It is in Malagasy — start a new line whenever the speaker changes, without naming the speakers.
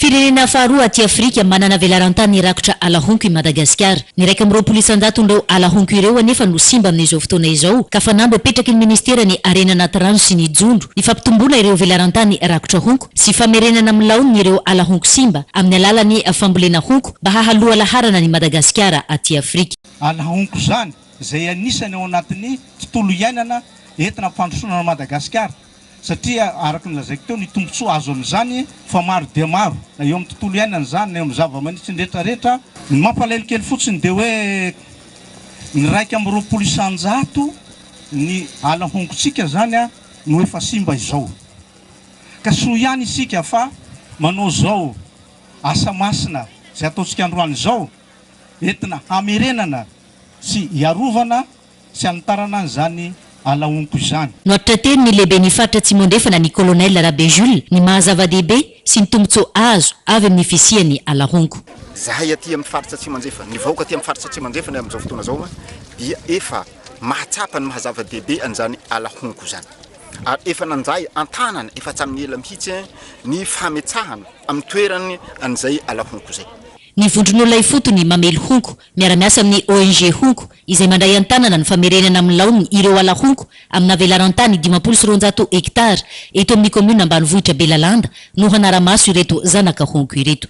Firenena faharoa aty Afrika manana velaran-tany rakotra ala honko i Madagasikara. Ny 21%-n'ireo ala honko ireo anefa no simba amin'izao fotoana izao ka fanamby apetraky ny ministeran'ny harena anaty rano sy ny jono ny fampitomboana ireo velaran-tany rakotra honko sy famerenana amin'ny laoniny ireo ala honko simba amin'ny alalan'ny fambolena honko mba hahaloha laharana an'i Madagasikara aty Afrika.
Ala honko izany izay anisany ao anatin'ny tontolo iainana entina hampandrosoana an'i Madagasikara satria araka ny lazaiko teo ny tombontsoa azo amin'izany fa maro dia maro na eo amin'ny tontolo iainana izany na eo amin'ny zava-manitsy ny rehetra rehetra. Ny mampalahelo kely fotsiny dia hoe ny 21% ny ala honkontsika izany no efa simba izao. Ka soa ihany isika fa manao izao asa masina izay ataontsika androany izao entina hamerenana sy hiarovana sy hanitarana an'izany ala honko izany.
Noatrateny ny lehiben'ny faritra Atsimo Andrefana ny Colonel Rabe Jules ny maha zava-dehibe sy ny tombontsoa azo avy amin'ny fisian'ny ala honko.
Izahay aty amin'ny faritra Atsimo Andrefana, ny vahoaka aty amin'ny faritra Atsimo Andrefana amin'izao fotoana izao dia efa mahatsapa ny maha zava-dehibe an'izany ala honko izany ary efa nandray an-tanana efa hatramin'ny ela mihitsy ny fametsahana amin'ny toerany an'izay ala honko izay.
Ny vondron'olona ifotony mamely honko, miara-miasa amin'ny ONG Honko, izay mandray an-tanana ny famerenana amin'ny laoniny ireo ala honko amina velaran-tany 250 hektara eto amin'ny kaominina ambanivohitra Belalanda no hanara-maso ireto zanaka honko ireto.